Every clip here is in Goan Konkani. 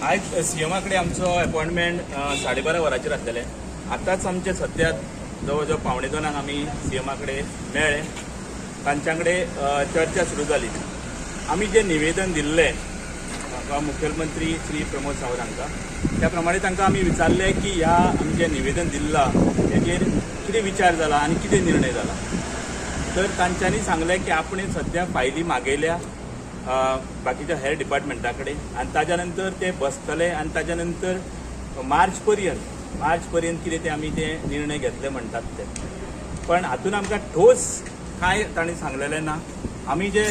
आयज सीएमा कडेन आमचो अपॉयंटमेंट 12:30 वरांचेर आसलेलें. आतांच आमचे सद्या जवळ जवळ 1:45 आमी सीएमा कडेन मेळ्ळे. तांच्या कडेन चर्चा सुरू जाली. आमी जें निवेदन दिल्लें म्हाका मुखेलमंत्री श्री प्रमोद सावंत हांकां, त्या प्रमाणे तांकां आमी विचारलें की ह्या आमी जें निवेदन दिल्लां तेजेर कितें विचार जाला आनी कितें निर्णय जाला. तर तांच्यांनी सांगलें की आपणें सद्या फायली मागयल्या बाकीच्या हेर डिपार्टमेंटा कडेन आनी ताज्या नंतर ते बसतले आनी ताज्या नंतर मार्च पर्यंत कितें ते आमी ते निर्णय घेतले म्हणटात ते. पण हातून आमकां ठोस कांय तांणी सांगलेलें ना. आमी जे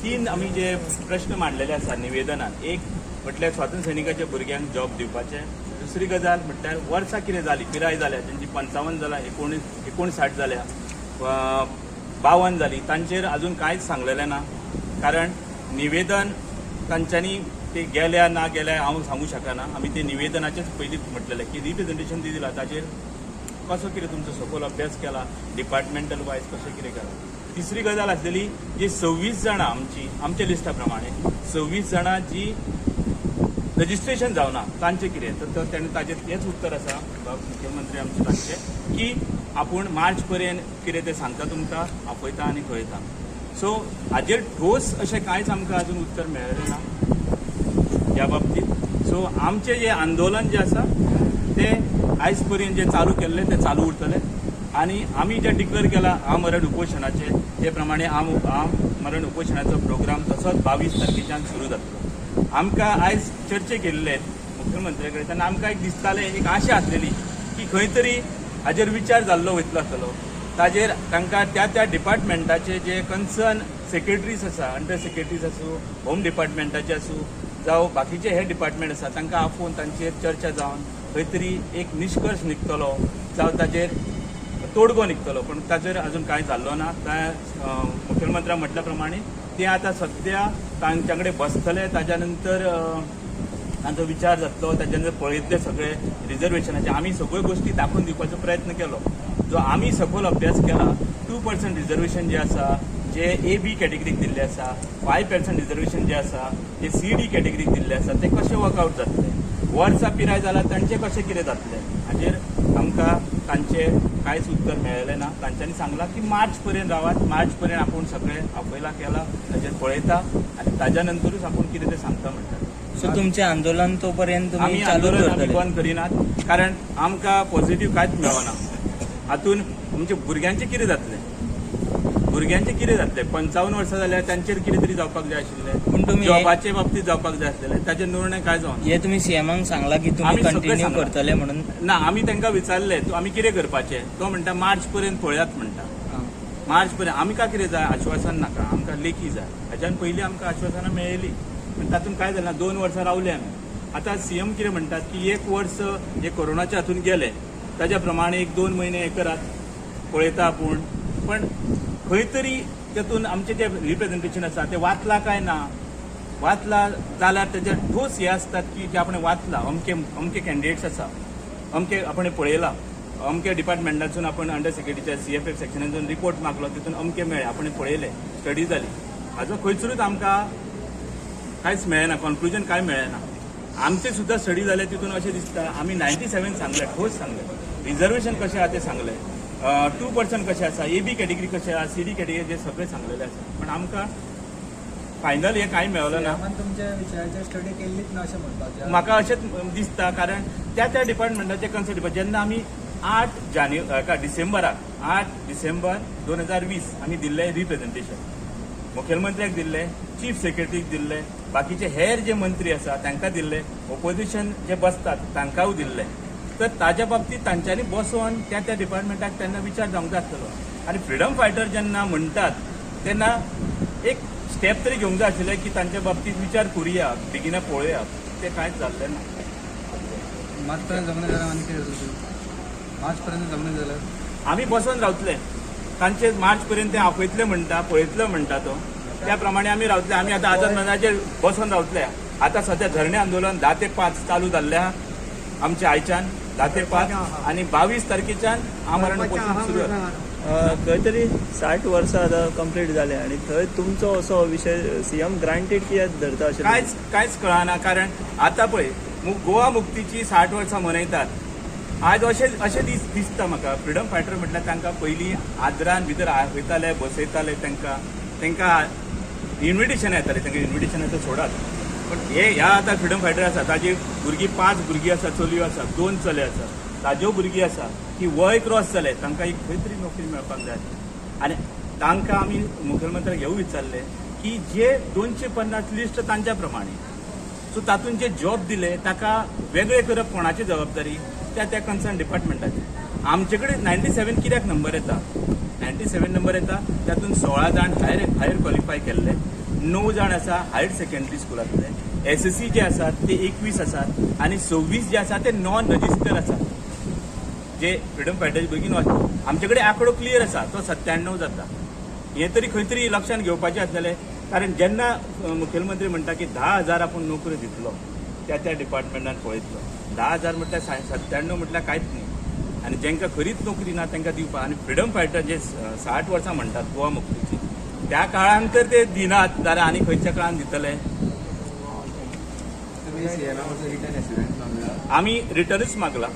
तीन आमी जे प्रश्न मांडलेले आसा निवेदनान, एक म्हटल्यार स्वातंत्र्य सैनिकाच्या भुरग्यांक जॉब दिवपाचें. दुसरी गजाल म्हटल्यार वर्सां कितें जाली, पिराय जाल्या तेंची, 55 जाला, 59 जाल्या, 52 जाली, तांचेर अजून कांयच सांगलेलें ना. कारण निवेदन तांच्यांनी ते गेल्या ना गेल्या हांव सांगू शकना. आमी ते निवेदनाचेच पयलीं म्हटलेलें की रिप्रेझेंटेशन दिलां ताचेर कसो कितें तुमचो सखोल अभ्यास केला, डिपार्टमेंटल वायज कशें कितें केलां. तिसरी गजाल आसलेली जी 26 जाणां आमची, आमच्या लिस्टा प्रमाणे 26 जाणां जी रजिस्ट्रेशन जावना तांचें कितें. तर तेणें ताजेर तेंच उत्तर आसा बाब मुख्यमंत्री आमचे तांचे की आपूण मार्च पर्यंत कितें तें सांगता, तुमकां आपयता आनी कळयता. सो हाजेर ठोस अशें कांयच आमकां अजून उत्तर मेळ्ळें ना ह्या बाबतीत. सो आमचें जें आंदोलन जें आसा तें आयज पर्यंत जें चालू केल्लें तें चालू उरतलें आनी आमी जें डिक्लेर केलां आमरण उपोशणाचें, ते प्रमाणे आमरण उपोशणाचो प्रोग्राम तसोच 22 तारखेच्यान सुरू जातलो. आमकां आयज चर्चे केल्ले मुख्यमंत्र्या कडेन तेन्ना आमकां एक दिसतालें, एक आशा आसलेली की खंय तरी हाजेर विचार जाल्लो वयतलो आसतलो. ताजेर तांकां त्या त्या डिपार्टमेंटाचे जे कन्सर्न सेक्रेटरीज आसा, अंडर सेक्रेटरीज आसूं, होम डिपार्टमेंटाचे आसूं, जावं बाकीचे हे डिपार्टमेंट आसा, तांकां आपोवन तांचेर चर्चा जावन खंय तरी एक निश्कर्श निघतलो जावं ताजेर तोडगो निघतलो. पूण ताचेर अजून कांय जाल्लो ना. त्या मुखेलमंत्र्यान म्हटल्या प्रमाणे ते आतां सद्या तांच्या कडेन बसतले, ताज्या नंतर तांचो विचार जातलो, ताच्या नंतर पळयतले सगळे रिजर्वेशनाचे. आमी सगळ्यो गोश्टी दाखोवन दिवपाचो प्रयत्न केलो. जो आमी सखोल अभ्यास केला, 2% रिजर्वेशन जे आसा जे ए बी कॅटेगरीक दिल्ले आसा, 5% रिजर्वेशन जे आसा ते सी डी कॅटेगरीक दिल्ले आसा, ते कशे वर्कआउट जातले, वर्सां पिराय जाल्यार तांचे कशें कितें जातलें, हाजेर आमकां तांचे कांयच उत्तर मेळ्ळें ना. तांच्यांनी सांगलां की मार्च पर्यंत रावात, मार्च पर्यंत आपूण सगळें आपयला केलां ताजेर पळयता आनी ताज्या नंतरूच आपूण कितें तें सांगता म्हणटात. सो तुमचें आंदोलन तो पर्यंत आमी तुमी चालू आंदोलन आमी दवरतले? बंद करिनात, कारण आमकां पॉझिटिव्ह कांयच मेळना. हातून आमच्या भुरग्यांचें कितें जातलें? भुरग्यांचें कितें जातलें? 55 वर्सां जाल्यार तांचेर कितें तरी जावपाक जाय आशिल्लें. पूण तुमी जॉबाचे बाबतीत जावपाक जाय आसलेलें, ताचेर निर्णय कांय जावना. हे तुमी सीएमाक सांगला की तुमी आमी सगळें कंटिन्यू सांगलां. करतले म्हणून? ना, आमी तांकां विचारलें आमी कितें करपाचें. तो म्हणटा मार्च पर्यंत पळयात म्हणटा. मार्च पर्यंत आमकां कितें जाय, आश्वासन नाका, आमकां लेखी जाय. हाच्यान पयलीं आमकां आश्वासनां मेळ्ळी पूण तातूंत कांय जालें ना. 2 वर्सां रावले आमी. आतां सीएम कितें म्हणटात की एक वर्स हे कोरोनाच्या हातून गेले, ताज्या प्रमाणे एक 2 म्हयने हे करात, पळयता आपूण. पण खंय तरी तातूंत आमचें जें रिप्रेझेंटेशन आसा तें वाचलां काय ना? वाचला जाल्यार तेजे ठोस हे आसतात की जे आपण वाचला, अमके अमके कॅन्डिडेट्स आसा, अमके आपण पळयला, अमके डिपार्टमेंटासून आपण अंडर सेक्रेटरीच्या सीएफएफ सेक्शनातून रिपोर्ट मागलो, तितून अमके मेळ्ळे, आपण पळयले, स्टडी जाली. हाजो खंयसरूच आमकां कांयच मेळना, कॉन्क्लुजन कांय मेळना. आमचे सुद्दां स्टडी जाले तितून अशें दिसता, आमी 97 सांगले, ठोस सांगले, रिजर्वेशन कशें आहा तें सांगलें, 2% कशें आसा, ए बी कॅटेगरी कशें आहा, सी डी कॅटेगरी जे सगळें सांगलेलें आसा. पण आमकां फायनल हें कांय मेळलें ना. सीएमान तुमच्या विशयाचेर स्टडी केल्लीच ना अशें म्हणपाचें? म्हाका अशेंच दिसता, कारण त्या त्या डिपार्टमेंटाचे कन्सर्ट जेन्ना आमी 8 जानेवारी डिसेंबराक, 8 डिसेंबर 2020 आमी दिल्लें रिप्रेझेंटेशन, मुखेलमंत्र्याक दिल्लें, चीफ सेक्रेटरीक दिल्लें, बाकीचे हेर जे मंत्री आसा तांकां दिल्ले, ओपोजिशन जे बसतात तांकांय दिल्ले, तर ताज्या बाबतीत तांच्यांनी बसोन त्या त्या डिपार्टमेंटाक तेन्ना विचार जावंक जाय आसतलो. आनी फ्रिडम फायटर जेन्ना म्हणटात तेन्ना एक स्टेप तरी घेवंक जाय आशिल्लें की तांच्या बाबतीत विचार करुया, बेगिना पळोवया. ते कांयच जाल्लें ना. मार्च पर्यंत जमना जाल्यार आनी कितें जातलें? मार्च पर्यंत जमना जाल्यार? आमी बसोन रावतले. तांचे मार्च पर्यंत ते आपयतले म्हणटा, पळयतले म्हणटा तो, त्या प्रमाणे आमी रावतले. आमी आतां आझाद मैदानाचेर बसोन रावतले. आतां सद्या धरणे आंदोलन 10 ते 5 चालू जाल्लें आहा आमच्या आयच्यान 10 ते 5 आनी 22 तारखेच्यान आमरण उपोशण सुरू जातलें. खंय तरी 60 वर्सां आतां कंप्लीट जाले आनी थंय तुमचो असो विशय सीएम ग्रांटेड कित्याक धरता अशें? कांयच कांयच कळना, कारण आतां पळय गोवा मुक्तीची 60 वर्सां मनयतात. आज अशें अशें दीस दिसता म्हाका, फ्रिडम फायटर म्हटल्यार तांकां पयलीं आदरान भितर वयताले, बसयताले तांकां, तांकां इन्विटेशन येतालें, तांकां इन्विटेशन आतां सोडात. पण हे ह्या आतां फ्रिडम फायटर आसा, ताजी भुरगीं 5 भुरगीं आसा, चलयो आसा, 2 चले आसा, ताज्यो भुरगीं आसा की वय क्रॉस जालें, तांकां एक खंय तरी नोकरी मेळपाक जाय. आनी तांकां आमी मुखेलमंत्र्याक हेवूय विचारलें की जे 250 लिस्ट तांच्या प्रमाणे, सो तातूंत जे जॉब दिले ताका वेगळे करप कोणाची जबाबदारी? त्या त्या कन्सर्न डिपार्टमेंटाची. आमचे कडेन 97 कित्याक नंबर येता? 97 नंबर येता, तातूंत 16 जाण हायर क्वॉलिफाय केल्ले, 9 जाण आसा हायर सेकंडरी स्कुलांतले, एसएससी जे आसात ते 21 आसात आनी 26 जे आसा ते नॉन रजिस्टर आसात, जे फ्रिडम फायटर्स भुरगीं. आमचे कडेन आंकडो क्लियर आसा, तो 97 जाता. हें तरी खंय तरी लक्षांत घेवपाचें आसलेलें, कारण जेन्ना मुखेलमंत्री म्हणटा की 10,000 आपूण नोकऱ्यो दितलो, त्या त्या डिपार्टमेंटान पळयतलो, 10,000 म्हटल्यार 97 म्हटल्यार कांयच न्ही. आनी जांकां खरीच नोकरी ना तांकां दिवपाक. आनी फ्रिडम फायटर जे 60 वर्सां म्हणटात गोवा मुक्तीची, त्या काळान तर ते दिनात जाल्यार आनी खंयच्या काळान दितले? तुम्ही सीएमा वचून रिटर्न एश्युरन्स मागला? आमी रिटर्नूच मागला.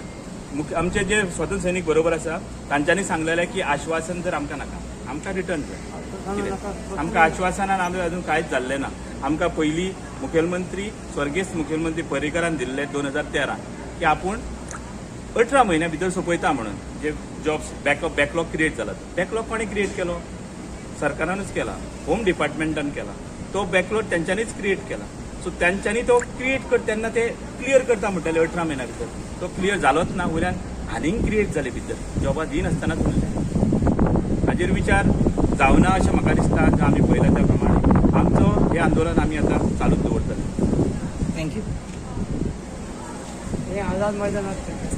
आमचे जे स्वतंत्र सैनीक बरोबर आसा तांच्यांनी सांगलेलें की आश्वासन तर आमकां नाका, आमकां रिटर्न जाय. कितें आमकां आश्वासनान आमी अजून कांयच जाल्लें ना. आमकां पयलीं मुखेलमंत्री, स्वर्गेस्त मुखेलमंत्री पर्रीकरान दिल्ले 2013 की आपूण 18 म्हयन्या भितर सोंपयता म्हणून जे जॉब्स बॅकलॉग क्रिएट जाला. बॅकलॉग कोणें क्रिएट केलो? सरकारानूच केला, होम डिपार्टमेंटान केला. तो बॅकलॉग तेंच्यांनीच क्रिएट केला. सो तेंच्यांनी तो क्रिएट कर तेन्ना ते क्लियर करता म्हणटाले 18 म्हयन्या भितर, तो क्लियर जालोच ना. वयल्यान आनीक क्रिएट जाले भितर, जॉबां दिनासतनाच उरले. हाजेर विचार जावना अशें म्हाका दिसता. आमी पळयला त्या प्रमाणे आमचो हें आंदोलन आमी आतां चालूच दवरतले. Thank you. हे आझाद मैदानात.